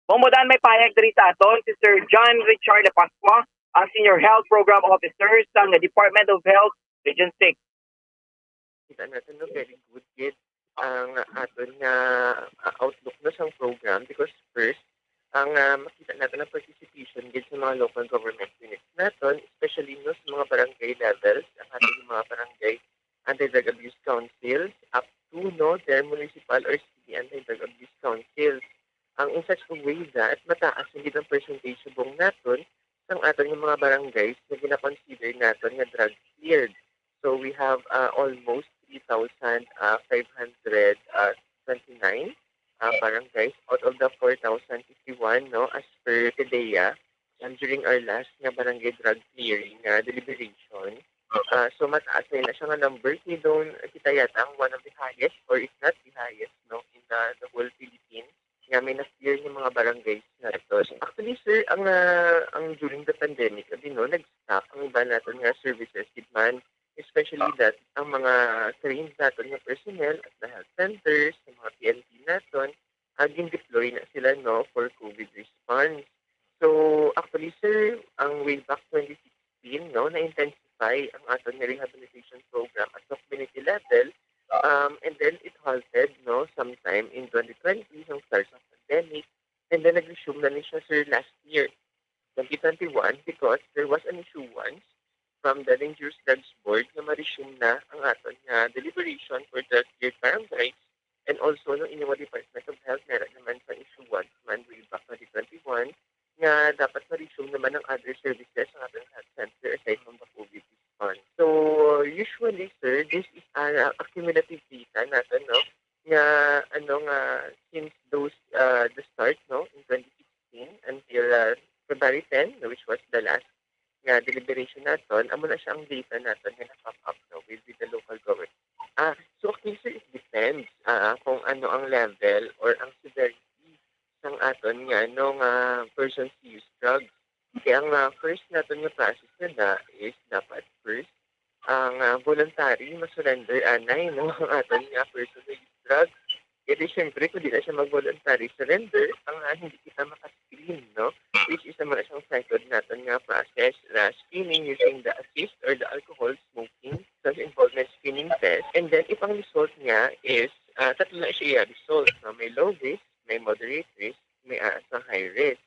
Bombo Dan, may payag diri sa aton si Sir John Richard La Pascua, ang Senior Health Program Officer sa nga Department of Health Region six. Kita natin, no, very good gid ang aton nga, ah, outlook, no, sang program because first, ang, ah, makita naton ang participation gid sa mga local government units naton, especially, no, sa mga barangay levels, ang aton mga barangay anti-drug abuse councils, up to, no, their municipal or city anti-drug abuse councils. Ang in such a way that mataas na gid ang percentage subong naton sang aton nga mga barangays nga gina-consider naton nga drug cleared. So we have, ah, almost three thousand, ah, five hundred, ah, twenty-nine, ah, barangays out of the four thousand fifty-one, no, as per TDEA, um, during our last nga barangay drug clearing nga deliberation. Ah, so mataas na na siya nga number. Kay doon, kita yata ang one of the highest, or if not the highest, no, in the, the whole Philippines, nga may na-clear nga mga barangays naton. Actually, sir, ang, ah, ang during the pandemic, abi, no, nag-stop ang iba naton nga services gid man, especially that ang mga trained naton nga personnel at the health centers, sa mga P N P naton, ah, gin-deploy na sila, no, for COVID response. So, actually, sir, ang way back twenty sixteen, no, na-intensify ang aton nga rehabilitation program at sa community level. Um, and then it halted, no, sometime in twenty twenty, nung start sa pandemic. And then nag-resume na ni siya, sir, last year, twenty twenty-one, because there was an issuance from the Dangerous Drugs Board nga ma-resume na ang aton nga deliberation for drug cleared barangays. And also, no, inyo nga Department of Health, meron naman sa issuance man way back twenty twenty-one nga dapat ma-resume naman ang other services sa aton health center aside from the COVID response. So, usually, sir, this is a, a cumulative data naton, no, nga, ano, nga since those, uh, the start, no, in twenty sixteen until, uh, February ten, no, which was the last nga deliberation naton, amo na siya ang data naton nga na-pop up, no, with, with the local government. Ah, so, okay, sir, it depends, ah, kung ano ang level or ang severity sang aton nga, no, nga persons use drugs. Kaya ang, ah, first naton nga process na na is dapat first ang, ah, voluntary ma-surrender anay, no, ang aton nga person who use drugs. Kaya di, syempre, kung di na siya mag-voluntary surrender, ang, ah, hindi kita maka-screen, no? Which is naman isang second naton nga process na screening using the assist or the alcohol smoking self-involvement screening test. And then, if ang result niya is, ah, tatlo na siya result, no? May low risk, may moderate risk, may, ah, sa high risk.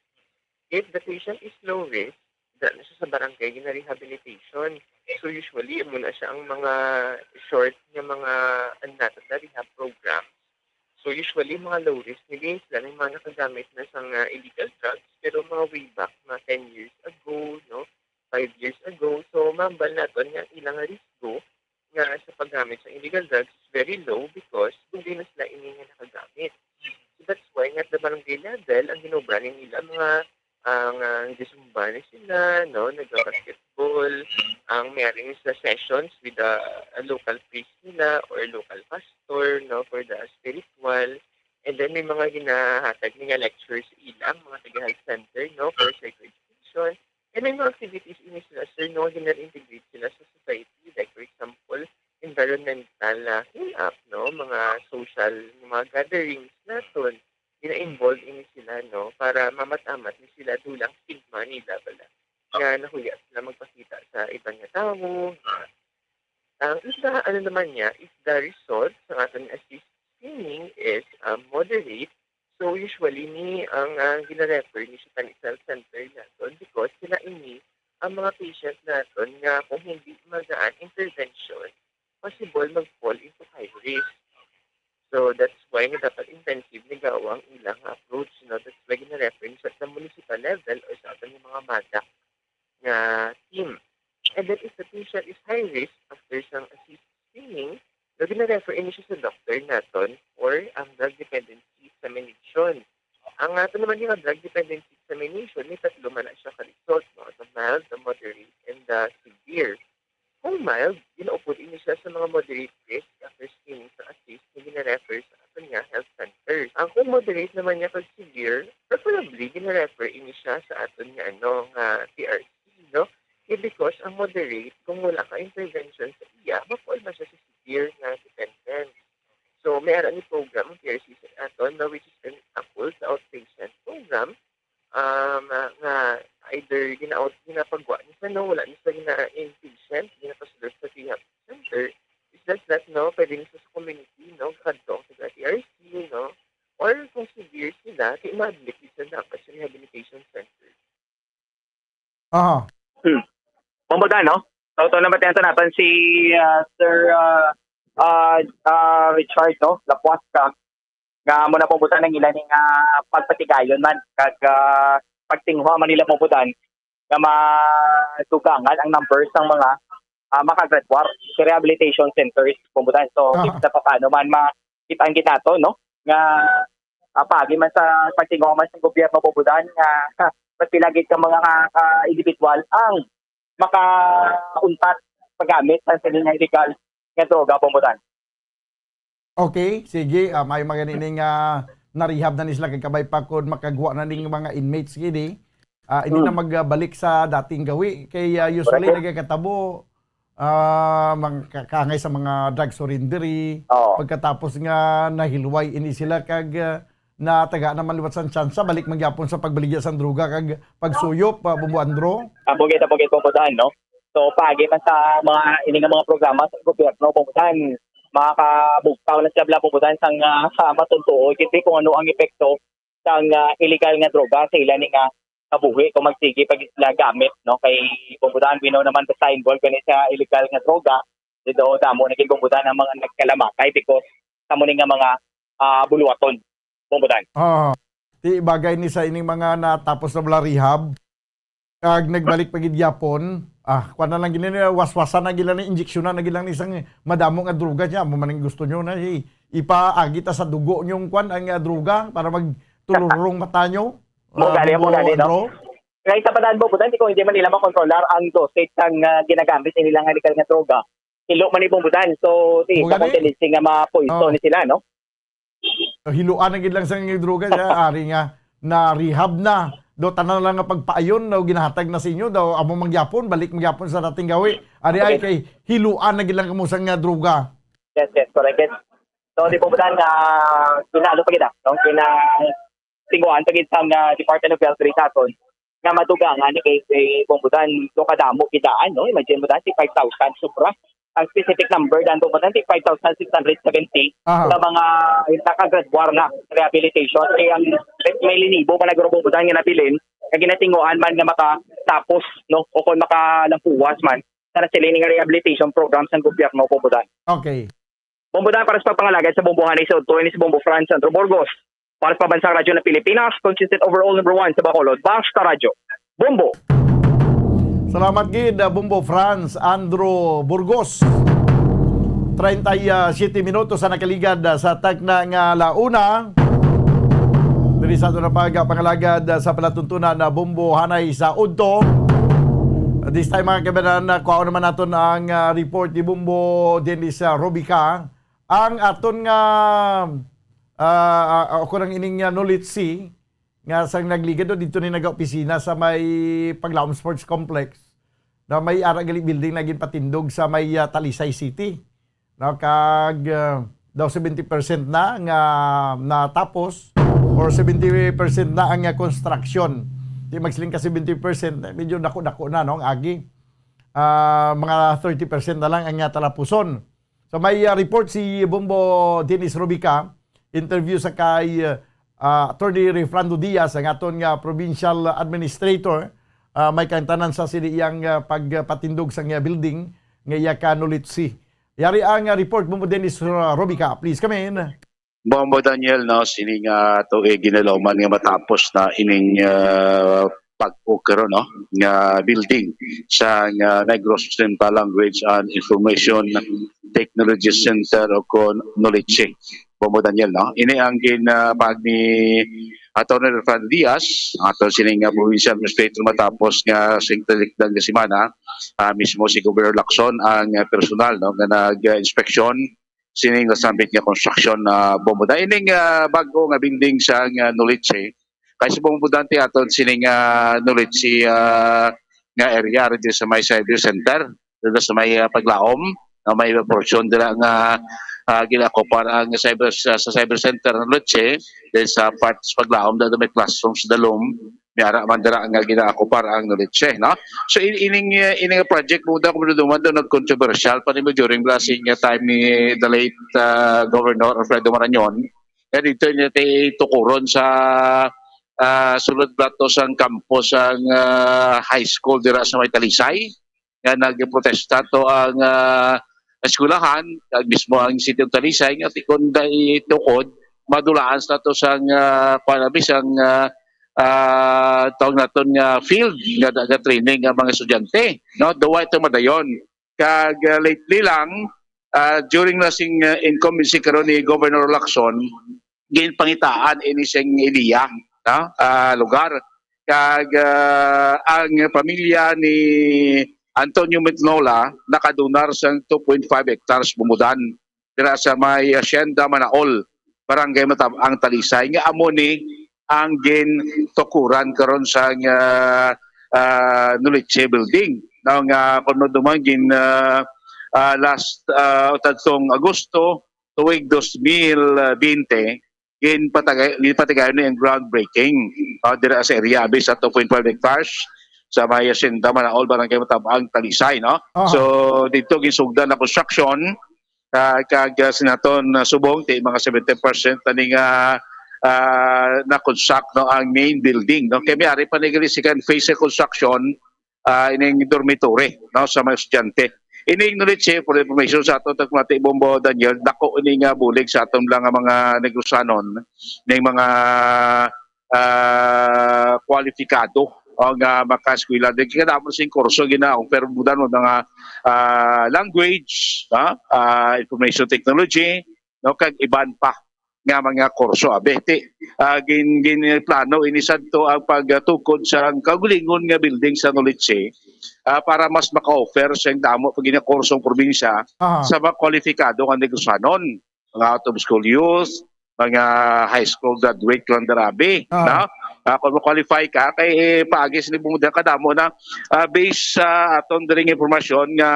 If the patient is low risk, dala na siya sa barangay gina-rehabilitation. So usually, amo na siya ang mga short nga mga, ano naton na, rehab program. So usually, mga low risk, maybe sila na yung mga nakagamit na sa nga illegal drugs, pero mga way back, mga ten years ago, no, five years ago. So mambal naton nga ang ilang risgo nga sa paggamit sa illegal drugs is very low because hindi na sila ini nga nakagamit. So that's why nga at the barangay level, ang ginobra ni nila mga, ang, ah, nagsusumba ni sila, no, nagba-basketball, ang may ari ni sila sessions with a, a local priest nila or local pastor, no, for the spiritual. And then may mga ginahatag ni nga lectures sa ilang mga taga-health center, no, for psychoeducation. And may mga activities ini sila, sir, no, gina-integrate sila sa society. Like, for example, environmental, ah, cleanup, no, mga social, mga gatherings naton. Gina-involve ini sila, no, para mamat-amat ni sila dulang stigma nila bala nga nahuya sila magpakita sa iban nga tawo. Ang isa, ano naman niya, is the result sa aton assist screening is, um, moderate. So usually ni ang, ah, gina-refer ni siya tani sa center naton because sila ini ang mga patient naton nga kung hindi magaan intervention, possible mag-fall into high risk. So that's why nga dapat intensive ni gawa ang ilang approach, no? That's why gina-refer ni siya sa municipal level or sa aton nga mga MADAC nga team. And then if the patient is high risk after sang assist screening, no, gina-refer ini siya sa doktor naton for ang drug dependency examination. Ang ato naman nga drug dependency examination, may tatlo man na siya ka result, no? The mild, the moderate, and the severe. Kung mild, ginaupod ini siya sa mga moderate risk after screening sa assist nga gina-refer sa aton nga health centers. Ang kung moderate naman niya kag severe, preferably gina-refer ini siya sa aton nga, ano, nga T R C, no? Eh, because ang moderate, kung wala ka intervention sa iya, ma-fall man siya sa severe nga dependence. So, may ara ni program ang T R C sa aton, no, which is an, a full sa outpatient program, um, nga either gina-out, ginapagwa ni siya, no, wala ni siya gina-inpatient, ginapasulod sa rehab center. It's just that, no, pwede ni siya sa community, no, kadto sa T R C, no, or kung severe sila, kay ma-admit ni siya dapat siya Aha. Hmm. Pambutan, no? So, ito naman tayo sa natin si, ah, Sir, ah, ah, ah, Richard, no? Lapuasca, nga mo na pambutan ang ilan nga pagpatigayon man, kag, ah, pagtinguha man nila pambutan nga madugangan ang numbers ng mga, ah, makagraduar sa rehabilitation centers, pambutan. So, Aha. Kita pa paano man ma-, kita ang ginato, no? Nga, ah, paagi man sa pagtinguha man sa gobyerno, pambutan, nga, mas pila gid ka mga ka, ka individual ang makauntat paggamit sa sini nga illegal nga droga, pambutan. Okay, sige, ah, may mga nining, ah, na-rehab na ni sila kay kabay pa kung makagwa na ning mga inmates gini. Ah, hindi na Mm. magbalik sa dating gawi kay, ah, usually Correct. nagakatabo, ah, mga ka-, kaangay sa mga drug surrendery. Oo. Pagkatapos nga nahilway ini sila kag, ah, nataga naman liwat sang tsansa, balik man gyapon sa pagbaligya sang droga kag pagsuyop, ah, Bombo Andro. Abugit, abugit, pambutan, no? So, paagi man sa mga, ini nga mga programa sa gobyerno, pambutan, makakabugtaw na sila, pambutan, sang, ah, sa matuntuo, kiti kung ano ang epekto sang, ah, illegal nga droga sa ila ni nga kabuhi kung magsige pag sila gamit, no? Kay, pambutan, we know naman basta involved gani sa illegal nga droga, dito damo na gid, pambutan, ang mga nagkalamatay because sa mo ni nga mga, ah, buluwaton, pambutan. Ah, di bagay ni sa ining mga natapos na bala rehab, kag nagbalik pa gid gyapon. Ah, kuan na lang gid ni, waswasan na gid lang ni, injeksyonan na gid lang ni sang madamo nga droga niya. Amo man ang gusto nyo na, i-, ipaagi ta sa dugo nyong kuan ang, ah, droga para magtulurong mata nyo. Mo Ah, gani, mo Bombo gani, no? Andro? Kaya sa padaan, pambutan, di ko hindi man nila makontrolar ang dosage sang, ah, ginagamit nila nga illegal nga droga. Hilo man ni, pambutan. So, di Mo sa gani? Contingency nga ma-poison Oh. ni sila, no? Hiluan na gid lang sa inyong droga, siya, ari nga na-rehab na. Do, tanan lang nga pagpaayon, no, ginahatag na sa inyo, daw, amo man gyapon, balik man gyapon sa dating gawi. Ari ay Okay. kay hiluan na gid lang kamo sa nga droga. Yes, yes, correct. Yes. So, di, pambutan, nga, ginaano pa gid, ah, no? Gina-, tinguhaan pa gid sang, ah, Department of Health diri sa aton nga madugangan ni kay, kay, pambutan, do kadamo gid daan, no? Imagine mo daan, si five thousand sobra. Ang specific number daan, pambutan, si five thousand six hundred seventy Aha. sa mga nakagraduar na sa rehabilitation. Kay ang may linibo pa nagro, pambutan, nga nabilin, nga ginatinguhaan man nga makatapos, no? O kung makalampuwas man sa nasiling nga rehabilitation program sang gobyerno, pambutan. Okay. Bombo daan para sa pagpangalagad sa bombohanay sa udto, ini si Bombo Franz Andro Burgos. Para sa Pambansang Radyo ng Pilipinas, consistent overall number one sa Bacolod. Basta Radyo. Bombo! Salamat gid, ah, Bombo Franz Andro Burgos. Treinta y siete minutos ang nakaligad, ah, sa takna nga ala una. Diri sa aton na pagpangalagad, ah, sa palatuntunan na bombohanay sa udto. At this time, mga kababayan, ah, kuhaon naman naton ang, ah, report ni Bombo Dennis, ah, Robica. Ang aton nga, ah, ah, ah, ako nang ining, ah, Nolitsi, nga sang nagligad, no, dito ni nag-opisina sa may Paglaom Sports Complex, na may ara gali building na ginpatindog sa may, ah, Talisay City. No, kag, ah, daw seventy percent na nga natapos or seventy percent na ang, ah, construction. Di magsiling ka seventy percent, eh, medyo dako-dako na, no, ang agi. Ah, mga thirty percent na lang ang, ah, talapuson. So may, ah, report si Bombo Dennis Robica, interview sa kay, ah, Attorney Refrando Diaz, ang aton nga provincial administrator, ah, may kaangtanan sa sini iyang, ah, pagpatindog sa nga building nga iya ka Nolitsi. Yari ang, ah, report, Bombo Dennis, ah, Robica. Please come in. Bombo Daniel, no, sini nga tuig ginalauman nga matapos na ining, ah, pag-ukro, no, nga building sa nga Negros Occidental Language and Information Technology Center o kon Nolitsi. Bombo Daniel, no? Ini ang ginapag ni Attorney Rafael Diaz, ato sining nga provincial administrator matapos nga sing talikdan nga semana, ah, mismo si Governor Lacson ang, ah, personal, no, nga nag-inspeksyon sining nasambit nga construction na bombo. Dahil ining, ah, bago nga building sa nga Nolitsi, kay sa bombo dante aton sining, ah, Nolitsi, ah, nga area dito sa may cyber center, dito sa may, ah, Paglaom, na may portion dira nga, ah, gina-occupy ang cyber, sa, sa cyber center ng Nolitsi, then sa part sa Paglaom, dito may classroom sa dalom, may ara man dira nga gina-occupy ang Nolitsi, no? So, in-, ining, uh, ining project mo daw, kung duman daw nag-controversial pa nimo during the last nga time ni the late, uh, Governor Alfredo Marañon, eh, dito niya ti-, tukuron sa, ah, sulod bala to sang campus sang, ah, high school dira sa may Talisay, nga nagprotesta to ang, ah, eskwelahan, kag mismo ang City of Talisay, nga tikon da itukod, madulaan sa to sang, ah, kuwan abi, sang, ah, ah, tawag naton nga field nga, nga training nga mga estudyante, no? Daw ito madayon. Kag, ah, lately lang, ah, during na sing, ah, incumbency karon ni Governor Lacson, ginpangitaan ini sing ideya, no? Ah, lugar. Kag, ah, ang pamilya ni Antonio Mitnola nakadonar sang two point five hectares bumudan dira sa may Hacienda Manaol, Barangay Matab-ang, Talisay, nga amo ni ang gintukuran karon sang, ah, ah, Noleche Building. Now nga, kung maduman, gin, ah, ah, last, ah, tadtong Agosto, tuig dos mil bente, ginpatagay-, ginpatigayon ni ang groundbreaking, ah, dira sa area, abi, sa two point five hectares sa may Hacienda Manaol, Barangay Matab-ang, Talisay, no? Aha. So, dito ginsugdan na construction, ah, kag, ah, sa naton, ah, subong, ti mga seventy percent na ning, ah, ah, na-construct, no, ang main building, no? Kay may ari pa ni gali second phase sa construction, ah, ining dormitory, no, sa mga estudyante. Ining Noleche, for information sa aton, Tagmati Bombo Daniel, dako ini nga bulig sa aton lang nga mga Negrosanon, ning mga, ah, kwalipikado o nga makaeskwela. Di kadamo sing kurso gina-offer mo dan mga, ah, language, ha? Ah, information technology, no, kag iban pa nga mga kurso. Abi, ti, ah, gin-, ginplano ini sadto ang pagtukod sa kaugalingon nga building sa Noleche, ah, para mas maka-offer sa damo pa gid nga kurso ang probinsya Aha. sa mga kwalipikado nga Negrosanon, mga out of school youth, mga high school graduate lang dira, abi, Aha. no? Ah, kung ma-qualify ka, kay, eh, paagi sini bumuda kadamo na, ah, based sa aton diri nga impormasyon nga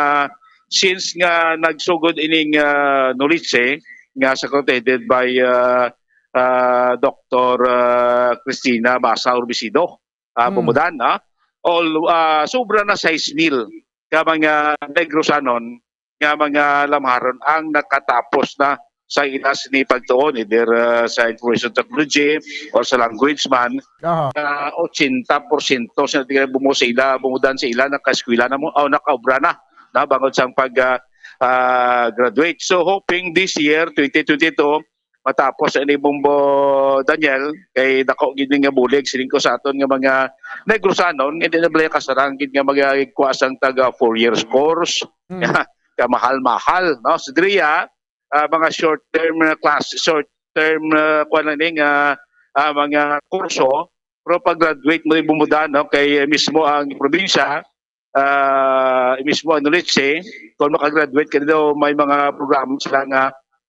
since nga nagsugod ining, ah, Noleche, nga second headed by, ah, ah, Doktor, ah, Christina Basa Urbisido, ah, Hmm. Bumudan, ah. All, ah, sobra na sais mil ka mga Negrosanon nga mga lamharon ang nakatapos na sa ila sini pagtuon, either, ah, sa information technology or sa language man. Aha. Ah, ochenta porsyento sa tingin bumo sa ila, bumudan sa ila, nakaeskwela na mo, o nakaobra na, na bangod sang pag, ah, ah, graduate. So, hoping this year, twenty twenty-two, matapos ini, Bombo Daniel, kay dako gid nga bulig, siling ko, sa aton nga mga Negrosanon, nga di na bala kasarang gid nga magkuha sang taga four years course. Hmm. Kamahal-mahal, no? Sa diriya, ah, mga short term, ah, class, short term, ah, kuwan lang ni nga, ah, mga kurso, pero pag-graduate mo rin bumuda, no? Kay mismo ang probinsya, ah, mismo ang Noleche, kung makagraduate ka daw, may mga programa sila nga,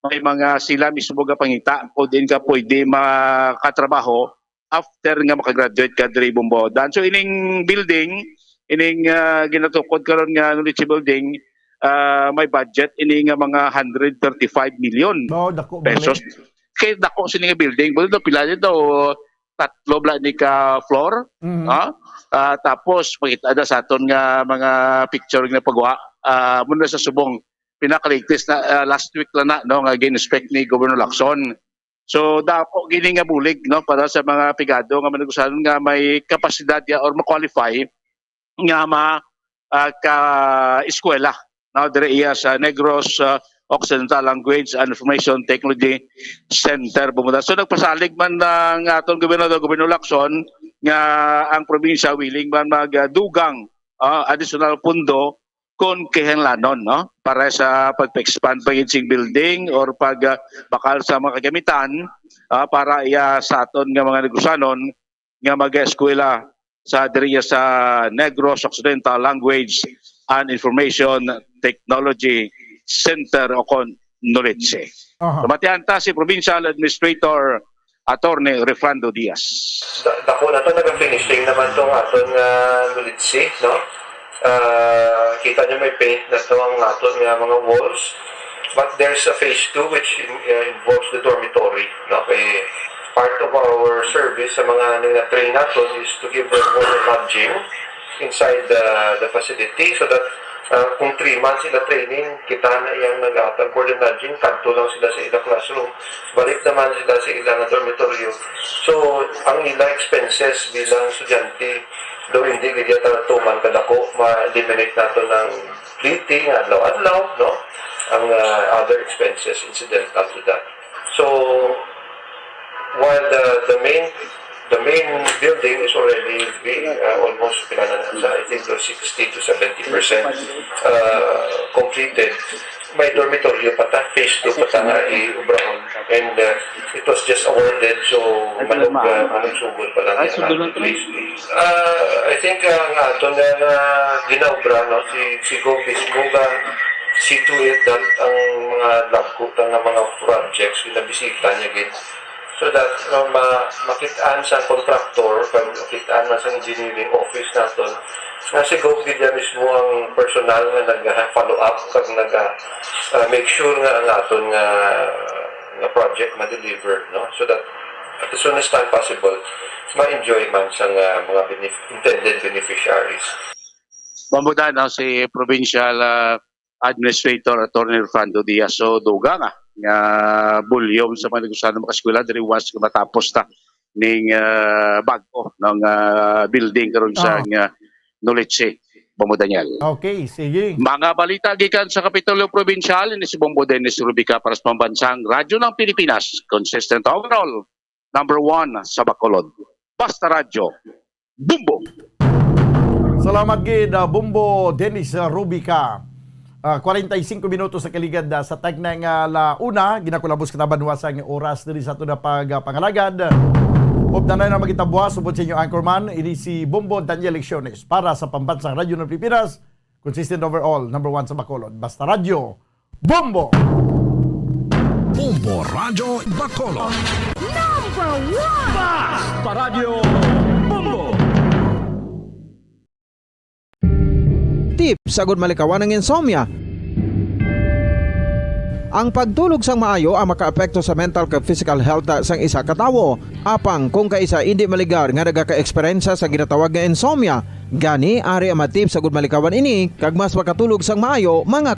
may mga sila mismo gapangita kung diin ka pwede makatrabaho after nga makagraduate ka diri, Bombo Dan. So, ining building, ining, ah, ginatukod karon nga Noleche Building, ah, may budget ini nga mga hundred thirty-five million Oh, dako man pesos. ni. Kay dako sini nga building, pero daw pila dito, tatlo bala ni ka floor, Mhm. ha? Ah, tapos makita na sa aton nga mga picture nga pagwa, ah, muna sa subong, pinaka-latest na, ah, last week lang na, no, nga gin-inspect ni Governor Lacson. So, dako gini nga bulig, no, para sa mga pigado nga manugsanon nga may kapasidad ya or ma-qualify nga ma-, ah, ka-eskwela, no, dire iya sa Negros, ah, Occidental Language and Information Technology Center, Bumuda. So, nagpasalig man ang aton gobernador, Gobernador Lacson, nga ang probinsya willing man magdugang, ah, additional pundo kon kinahanglanon, no, para sa pagpa-expand pa gid sing building or pag, ah, bakal sa mga kagamitan, ah, para iya sa aton nga mga Negrosanon nga mag-eskwela sa diriya sa Negros Occidental Language and Information Technology Center o kon Noleche. Aha. Kamatian ta si Provincial Administrator Attorney Refrando Diaz. Da-, dako na to, naga-finishing naman to ang aton nga Noleche, no? Ah, kita niyo may paint na to ang aton nga mga walls. But there's a phase two which in-, uh, involves the dormitory, no? Kay part of our service sa mga nag-train naton is to give them more lodging inside the, the facility so that Ah, kung three months sila training, kita na iyang naghatag for the nudging, kadto lang sila sa ila classroom. Balik naman sila sa ila nga dormitoryo. So, ang ila expenses bilang estudyante, though hindi gid yata tuman kadako, ma-eliminate nato ng pliti nga adlaw-adlaw, no? Ang ah, other expenses incidental to that. So, while the the main the main building is already being uh, almost pila na siya, I think, to sixty to seventy percent uh, completed. May dormitoryo pa ta, phase two pa ta nga iubrahon. And uh, it was just awarded, so manug, uh, manug sugod pa lang Ah, yan sugod ang lang to. Phase two. Uh, I think uh, ang aton nga nga ginaobra, no, si, si Gov mismo nga see to it that ang mga dagko ta nga mga projects, ginabisita niya gid. So that uh, ma makit-an sa contractor, kag makit-an man sa engineering office naton, nga si Gov gid niya mismo ang personal nga nag-follow up kag nag uh, make sure nga ang aton nga nga project ma-deliver, no? So that at the soonest time possible, ma-enjoy man sang uh, mga benef- intended beneficiaries. Mamuda, no, si Provincial ah, Administrator Attorney Rolando Diaz. So, dugang ah, nga volume sa mga negosyo ng mga eskwela diri once nga matapos ta ning ah, bag-o ng ah, building karon sa Ah. nga Noleche, Bamo Daniel. Okay, sige. Mga balita gikan sa Kapitolyo Provincial, ini si Bombo Dennis Rubica para sa Pambansang Radyo ng Pilipinas, consistent overall, number one sa Bacolod. Basta Radyo, Bombo! Salamat gid, ah, Bombo Dennis, ah, Rubica. Ah, kwarenta y singko minutos sa kaligad ah, sa tagna nga la una, ginakulabos kita banwa sa nga oras diri sa ato na pag ah, pangalagad. Ug nanay na magitabuas upod sa inyo anchorman, ini si Bombo Daniel Lecciones para sa Pambansang Radyo ng Pilipinas, consistent overall, number one sa Bacolod. Basta Radyo, Bombo! Bombo Radyo Bacolod. Number one! Basta Radyo Bombo! Tip sa gud malikawan ang insomnia. Ang pagtulog sang maayo ang makaapekto sa mental kag physical health sang isa ka tawo. Apang kung kaisa indi maligar nga nagaka-eksperyensya sa ginatawag nga insomnia, gani ari ang mga tip sa gud malikawan ini kag mas makatulog sang maayo mga